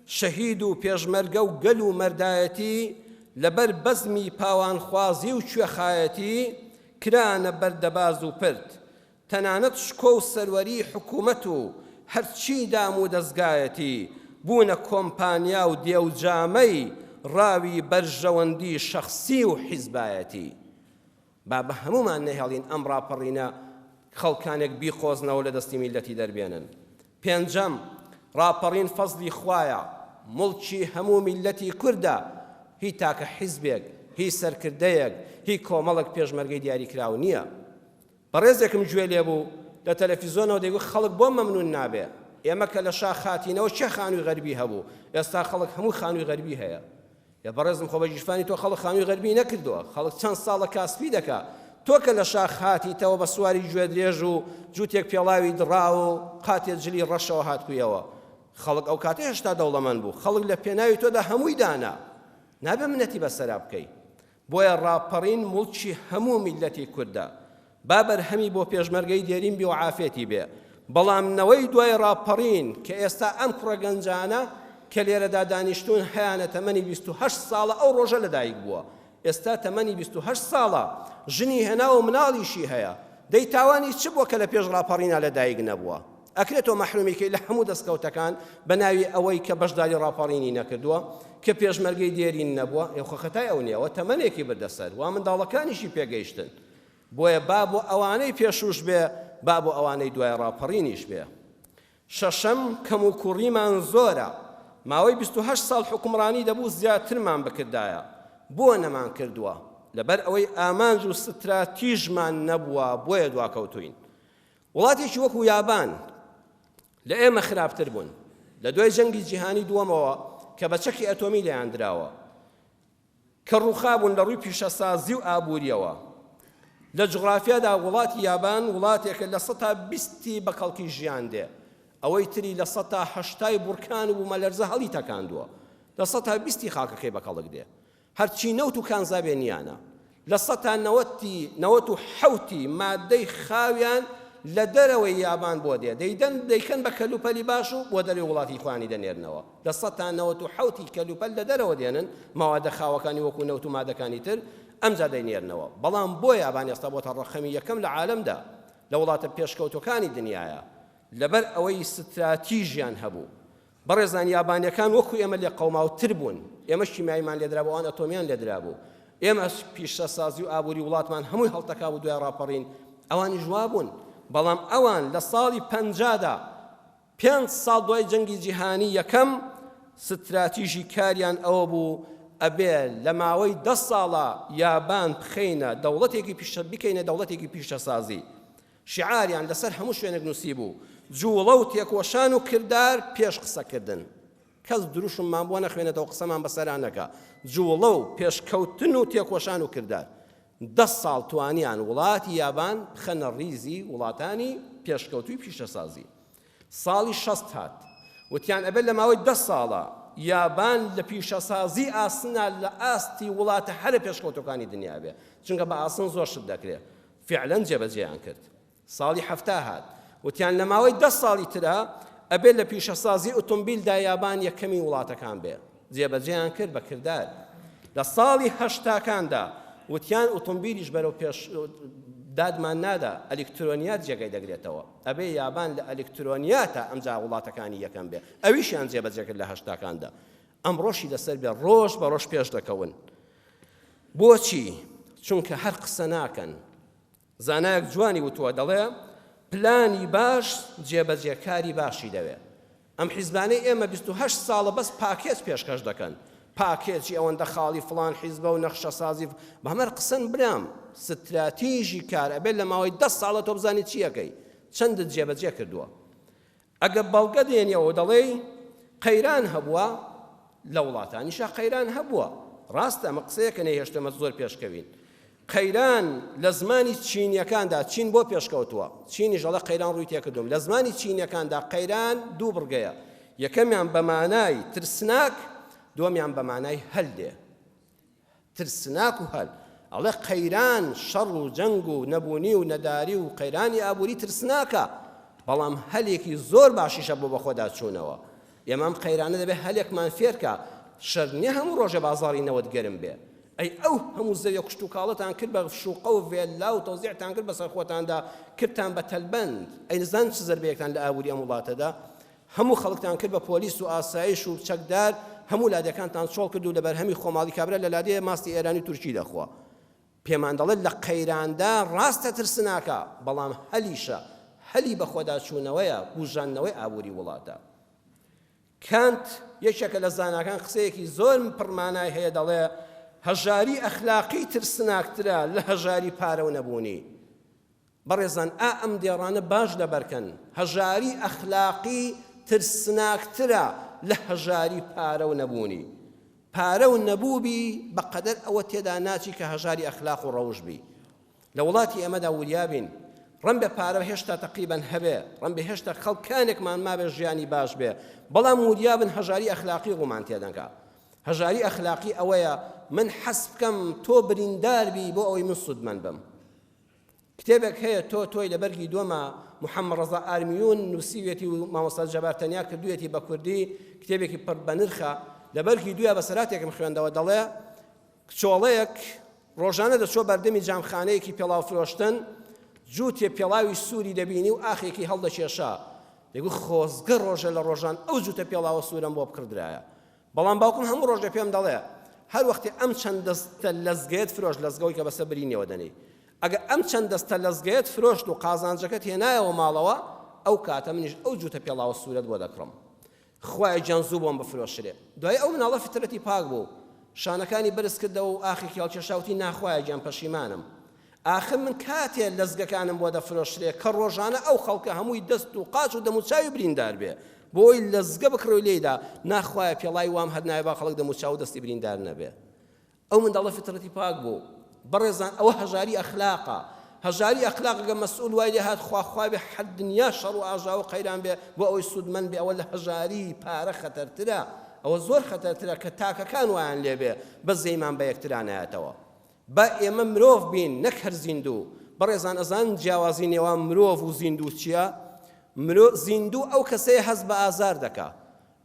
شەهید و پێشمەرگە و گەل و مەردایەتی، لەبەر بەزمی پاوانخوازی و کوێخایەتی، کرانە بەردەباز و پرد. تەنانەت شکۆ و سەروەریی حکوومەت و هەرچی دام و دەزگایەتی، بوونە کۆمپانیا و دێوجامەی ڕاوی بەرژەوەندی شەخسی و حیزبایەتی. با بە هەموومان نەهێڵین ئەم ڕاپەڕینە خەڵکانێک بیقۆزنەوە لە دەستی میللەتی دەربێنن. پێنجەم، ڕاپەڕین فەزلی خوایە، موڵکی هەموو میللەتی کوردە، هی تاکە حیزبێک، هی سەرکردەیەک، هی کۆمەڵێک پێشمەرگەی دیاریکراو نییە. بەڕێزێکم گوێ لێ بوو لە تەلەفیزۆنەوە دەیگوت خەڵک بۆ مەمنون نابێ ئێمە کە لە شاخ هاتینەوە کێ خانووی غەربی هەبوو ئێستا خەڵک هەموو خانووی غەربی هەیە یا بەڕێزم خۆ بە گیرفانی تۆ خەڵک خانووی غەربی نەکردووە خەڵک چەند ساڵە کاسپی دەکا تۆ کە لە شاخ هاتیتەوە بە سواری گوێدرێژ و جووتێک پێڵاوی دڕاو و قاتێ جلی ڕەشەوە هاتبوویەوە خەڵک ئەو کاتە هێشتا دەوڵەمەند بوو خەڵک لە پێناوی تۆدا هەمووی دانا نابێ منەتی بەسەرا بکەی بۆیە ڕاپەڕین موڵکی هەموو میللەتی کوردە، با بەرهەمی بۆ پێشمەرگەی دێرین بێ و عافێتی بێ، بەڵام نەوەی دوای ڕاپەڕین کە ئێستا ئەم کوڕە گەنجانە کە لێرەدا دانیشتوون هەیانە تەمەنی 28 ساڵە ئەو ڕۆژە لەدایک بووە. ئێستا تەمەنی 28 ساڵە، ژنی هێناوە و مناڵیشی هەیە. دەی تاوانی چ بووە کە لە پێش ڕاپەڕینا لە دایک نەبووە؟ ئەکرێ تۆ مەحرومی کەی لە هەموو دەستکەوتەکان بە ناوی ئەوەی کە بەشداری ڕاپەڕینی نەکردووە، کە پێشمەرگەی دێرین نەبووە؟ ئێ خۆ خەتای ئەو نییە، ئەوە تەمەنێکی بردە سەر، وا منداڵەکانیشی پێگەیشتن. بۆیە با بۆ ئەوانەی پێشووش بێ، با بۆ ئەوانەی دوای ڕاپەڕینیش بێ. شەشەم، کەموکوڕیمان زۆرە، ماوەی 28 ساڵ حوکمڕانی دەبوو زیاترمان بکردایە، بۆ نەمانکردووە؟ لەبەر ئەوەی ئامانج و ستراتیژمان نەبووە بۆیە دواکەوتووین. وڵاتێکی وەکو یابان لە ئێمە خراپتر بوون، لە دوای جەنگی جیهانی دووەمەوە کە بە چەکی ئەتۆمی لێیان دراوە، کە ڕووخابوون لە ڕووی پیشەسازی و ئابوورییەوە. لە جوغرافیادا وڵاتی یابان وڵاتێکە لە سەتا بیستی بە کەڵکی ژیان دێ، ئەوەی تری لە سەتا هەشتای بوڕکان و بوومەلەرزە هەڵی تەکاندووە، لە سەتا بیستی خاکەکەی بە کەڵک دێ. هەرچی نەوت و کانزا بێ نییانە. لە سەتا نەوەتی نەوەت و حەوتی ماددەی خاویان لە دەرەوەی یابان بۆ دێ، دەیدەن دەیکەن بە کەلوپەلی باش و بۆ دەرەوەی وڵاتی خۆیانی دەنێرنەوە. لە سەتا 97 ی کەلوپەل لە دەرەوە دێنن، مەوادە خاوەکانی وەکو نەوت و مادەکانی تر، ئەمجا دەینێرنەوە. بەڵام بۆ یابان ئێستا بۆتە ڕەقەمی یەکەم لە عالەمدا، لە وڵاتە پێشکەوتوەکانی دنیایە؟ لەبەر ئەوەی ستراتیژیان هەبوو. بەڕێزان یابانیەکان وەکو ئێمە لێقەوماوتر بوون، ئێمەش کیمیاییمان لێدرابوو، ئەوان ئەتۆمیان لێدرابوو. ئێمەش پیشەسازی و ئابووری وڵاتمان هەمووی هەڵتەکابوو دوای ڕاپەڕین، ئەوانیش وابوون. بەڵام ئەوان لە ساڵی پەنجادا، پێنج ساڵ دوای جەنگی جیهانی یەکەم، ستراتیژی کاریان ئەوە بوو ئەبێ لە ماوەی دە ساڵا یابان بخەینە دەوڵەتێکی پیشە بکەینە دەوڵەتێکی پیشەسازی. شیعاریان لەسەر هەموو شوێنێک نووسیبوو، جووڵە و تێکۆشان و کردار پێش قسەکردن. کەس دروشممان بۆ نەخوێنێتەوە قسەمان بەسەرا نەکا. جووڵە و پێشکەوتن و تێکۆشان و کردار. دە ساڵ توانیان وڵاتی یابان بخەنە ڕیزی وڵاتانی پێشکەوتووی پیشەسازی. ساڵی 60 هات. وتیان ئەبێت لە ماوەی دە ساڵا یابان لە پیشەسازی ئاسنا لە ئاستی وڵاتە هەرە پێشکەوتووەکانی دنیا بێ. چونکە بە ئاسن زۆر شت دەکرێ. فیعلەن جێبەجێیان کرد. ساڵی 70 هات. وتیان لە ماوەی دە ساڵی ترا ئەبێت لە پیشەسازی ئۆتۆمبیلدا یابان یەکەمی وڵاتەکان بێ. جێبەجێیان کرد بە کردار. لە ساڵی هەشتاکاندا وتیان ئۆتۆمبیلیش بەرەو پێش دادمان نادا، ئەلیکترۆنیات جێگەی دەگرێتەوە. ئەبێ یابان لە ئەلیکترۆنیاتا ئەمجا وڵاتەکانی یەکەم بێ. ئەویشیان جێبەجێ کرد لە هەشتاکاندا. ئەمڕۆشی لەسەر بێ ڕۆژ بە ڕۆژ پێش دەکەون. بۆچی؟ چونکە هەر قسە ناکەن. زانایەک جوانی وتووە دەڵێ پلانی باش جێبەجێکاری باشی دەوێ. ئەم حیزبانەی ئێمە 28 ساڵە بەس پاکێج پێشکەش دەکەن، پاکێجی ئەوەندە خاڵی فڵان حیزبە و نەخشەسازی بەمەر قسەن برام، ستراتیژی کار ئەبێت لە ماوەی دە ساڵە تۆ بزانی چی ئەکەی، چەندت جێبەجێ کردووە. ئەگەر بەڵگە دێنیەوە و دەڵێی قەیران هەبووە، لە وڵاتانیشا قەیران هەبووە، ڕاستە ئەمە قسەیەکە نەیهێشت ئێمە زۆر پێشکەوین. قەیران لە زمانی چینیەکاندا، چین بۆ پێشکەوتووە، چینیش ئەڵێ قەیران ڕووی تێکردووم، لە زمانی چینیەکاندا قەیران دوو بڕگەیە، یەکەمیان بە مانای ترسناک، دووەمیان بە مانای هەل دێ. ترسناک و هەل. ئەڵێ قەیران، شەڕ و جەنگ و نەبوونی و نەداری و قەیرانی ئابووری ترسناکە، بەڵام هەلێکی زۆر باشیشە بۆ بەخۆدا چوونەوە. ئێمە ئەم قەیرانە دەبێ هەلێکمان فێرکا، شەرت نییە هەموو ڕۆژێ بازاڕی نەوت گەرم بێ. ئەی ئەو هەموو زەویە کشتوکاڵەتان کرد بە شوقە و ڤێللا و تەوزیعتان کرد بەسەر خۆتاندا، کردتان بە تەلبەند. ئەی نزانن چ زەربەیەکتان لە ئابووری ئەم وڵاتەدا؟ هەموو خەڵکتان کرد بە پۆلیس و ئاسایش و چەکدار، هەموو لادێکانتان چۆڵ کرد و لە بەرهەمی خۆماڵی کابرا لە لادێ ماستی ئێرانی و تورکی دەخوا. پێمان دەڵێت لە قەیراندا ڕاستە ترسناکە، بەڵام هەلیشە، هەلی بەخۆداچوونەوەیە، بوژاندنەوەی ئابووری وڵاتە. کانت یەکێکە لە زاناکان قسەیەکی زۆر پڕمانای هەیە دەڵێ هەژاری ئەخلاقی ترسناکترە لە هەژاری پارە و نەبوونی. بەڕێزان ئا ئەم دێڕانە باش لەبەرکەن، هەژاری ئەخلاقی ترسناکترە لە هەژاری پارە و نەبوونی. پارە و نەبووبی بەقەدەر ئەوە تێدا ناچی کە هەژاری ئەخلاق و ڕەوش بی. لە وڵاتی ئێمەدا وریا بین. ڕەنبێ پارە هێشتا تەقریبەن هەبێ، ڕەنبێ هێشتا خەڵکانێکمان مابێ ژیانی باش بێ، بەڵام وریا بن هەژاری ئەخلاقی ڕوومان تێدەنکا. هەژاری ئەخلاقی ئەوەیە من حەز بکەم تۆ بریندار بی بۆ ئەوەی من سوودمەند بم. کتێبێک هەیە تۆ تۆی لە بەرگی دووەما محەممەد ڕەزا ئارمیون نووسیویەتی و مامۆستا جەبار تەنیا کردوویەتی بە کوردی، کتێبێکی پڕ بەنرخە، لە بەرگی دوویا بەسەرهاتێکم خوێندەوە دەڵێ، کچۆڵەیەک ڕۆژانە دەچووە بەردەمی جامخانەیەکی پێڵاو فرۆشتن، جووتێ پێڵاوی سووری دەبینی و ئاخێکی هەڵدەکێشا. دەیگوت خۆزگە ڕۆژێ لە ڕۆژان ئەو جووتە پێڵاوە سوورەم بۆ بکڕدرایە. بەڵام باوکم هەموو ڕۆژێ پێم دەڵێ هەر وەختێ ئەم چەند دەستە لەزگەیەت فرۆشت، لەزگەوەی کە بەسەر برینیەوە دەنێی، ئەگەر ئەم چەند دەستە لەزگەیەت فرۆشت و قازانجەکەت هێنایەوە ماڵەوە، ئەو کاتە منیش ئەو جووتە پێڵاوە سوورەت بۆ دەکڕم. خوایە گیان زوو بۆم بفرۆشرێ. دوایی ئەو مناڵە فترەتی پاک بوو. شانەکانی بەرز کردەوە و ئاخێکی هەڵکێشا وتی نا خوایە گیان پەشیمانم. ئاخر من کاتێ لەزگەکانم بۆ دەفرۆشرێ کە ڕۆژانە ئەو خەڵکە هەمووی دەست و قاچ و دەموچاوی بریندار بێ بۆی لەزگە بکڕێ و لێیدا، نا خوایە پێڵاوی وام هەر ناوێ با خەڵک دەموچاو و دەستی بریندار نەبێ. ئەو منداڵە فیترەتی پاک بوو. بەڕێزان ئەوە هەژاری ئەخلاقە. هەژاری ئەخلاق گەر مەسئول وای لێ هات خوا خوا بێ حەد دنیا شەڕ و ئاژاوە و قەیران بێ بۆ ئەوەی سوودمەند بێ ئەوە لە هەژاری پارە خەتەرترە. ئەوە زۆر خەتەرترە کە تاکەکان وایان لێ بێ بەزەیمان بە یەکترا نایەتەوە. با ئێمە مرۆڤ بین نەک هەر زیندوو. بەڕێزان ئەزانن جیاوازی نێوان مرۆڤ و زیندوو چییە؟ مرۆ زیندوو ئەو کەسەیە هەست بە ئازار دەکا.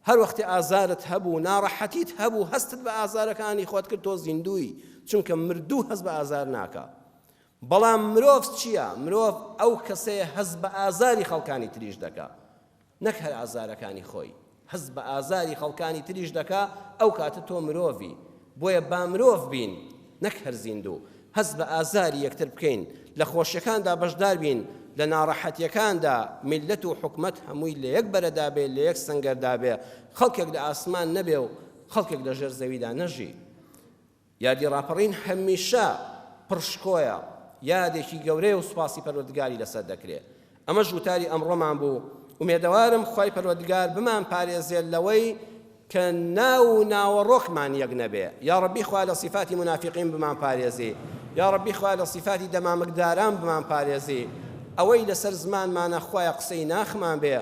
هەر وەختێ ئازارت هەبوو، ناڕەحەتیت هەبوو، هەستت بە ئازارەکانی خۆت کرد تۆ زیندووی، چونکە مردوو هەست بە ئازار ناکا. بەڵام مرۆڤ چییە؟ مرۆڤ ئەو کەسەیە هەست بە ئازاری خەڵکانی تریش دەکا، نەک هەر ئازارەکانی خۆی، هەست بە ئازاری خەڵکانی تریش دەکا، ئەو کاتە تۆ مرۆڤی. بۆیە با مرۆڤ بین نەک هەر زیندوو، هەست بە ئازاری یەکتر بکەین، لە خۆشیەکاندا بەشدار بین، لە ناڕەحەتیەکاندا میللەت و حکومەت هەمووی لە یەک بەرەدا بێ، لە یەک سەنگەردا بێ، خەڵکێک لە ئاسمان نەبێ و خەڵکێک لە ژێر زەویدا نەژی. یادی ڕاپەڕین هەمیشە پڕ شکۆیە، یادێکی گەورەیە و سوپاسی پەروەردگاری لەسەر دەکرێ. ئەمەش وتاری ئەمڕۆمان بوو، ئومێدەوارم خوای پەروەردگار بمانپارێزێت لەوەی کە ناو و ناوەڕۆکمان یەک نەبێ، یاڕەبی خوا لە سیفاتی مونافیقین بمانپارێزی، یاڕەبی خوا لە سیفاتی دەمامکداران بمانپارێزی، ئەوەی لەسەر زمانمانە خوایە قسەی ناخمان بێ،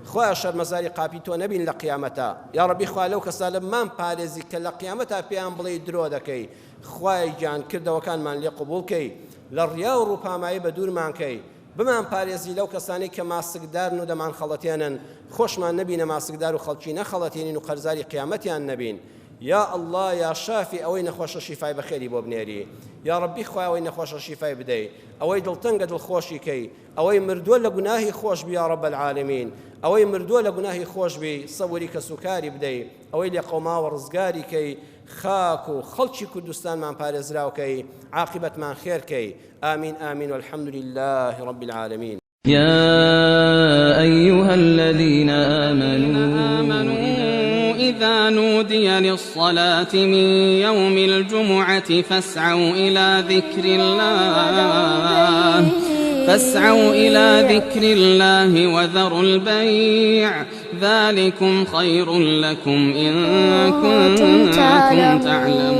خوایە شەرمەزاری قاپی تۆ نەبین لە قیامەتا، یاڕەبی خوا لەو کەسانە بمانپارێزی کە لە قیامەتا پێیان بڵێی درۆ دەکەی، خوایە گیان کردەوەکانمان لێ قبوڵ کەی، لە ڕیا و ڕووپامایی بەدوورمان کەی. بمانپارێزی لەو کەسانەی کە ماسکدارن و دەمانخەڵەتێنن، خۆشمان نەبینە ماسکدار و خەڵکی نەخەڵەتێنین و قەرزاری قیامەتیان نەبین. یا اللە یا شافی ئەوەی نەخۆشە شیفای بەخێری بۆ بنێری. یاڕەبی خوایە ئەوەی نەخۆشە شیفای بدەی. ئەوەی دڵتەنگە دڵخۆشی کەی. ئەوەی مردووە لە گوناهی خۆش بی یا رب العالمین. ئەوەی مردووە لە گوناهی خۆش بی سەبوری کەسوکاری بدەی. ئەوەی لێقەوماوە ڕزگاری کەی. خاک و خەڵکی کوردستانمان پارێزراو کەی. عاقیبەتمان خێر کەی. آمين آمين والحمد لله رب العالمين. يا أيها الذين آمنوا إذا نودي للصلاة من يوم الجمعة فاسعوا إلى ذكر الله فاسعوا إلى ذكر الله وذروا البيع ذلكم خير لكم إن كنتم تعلمون.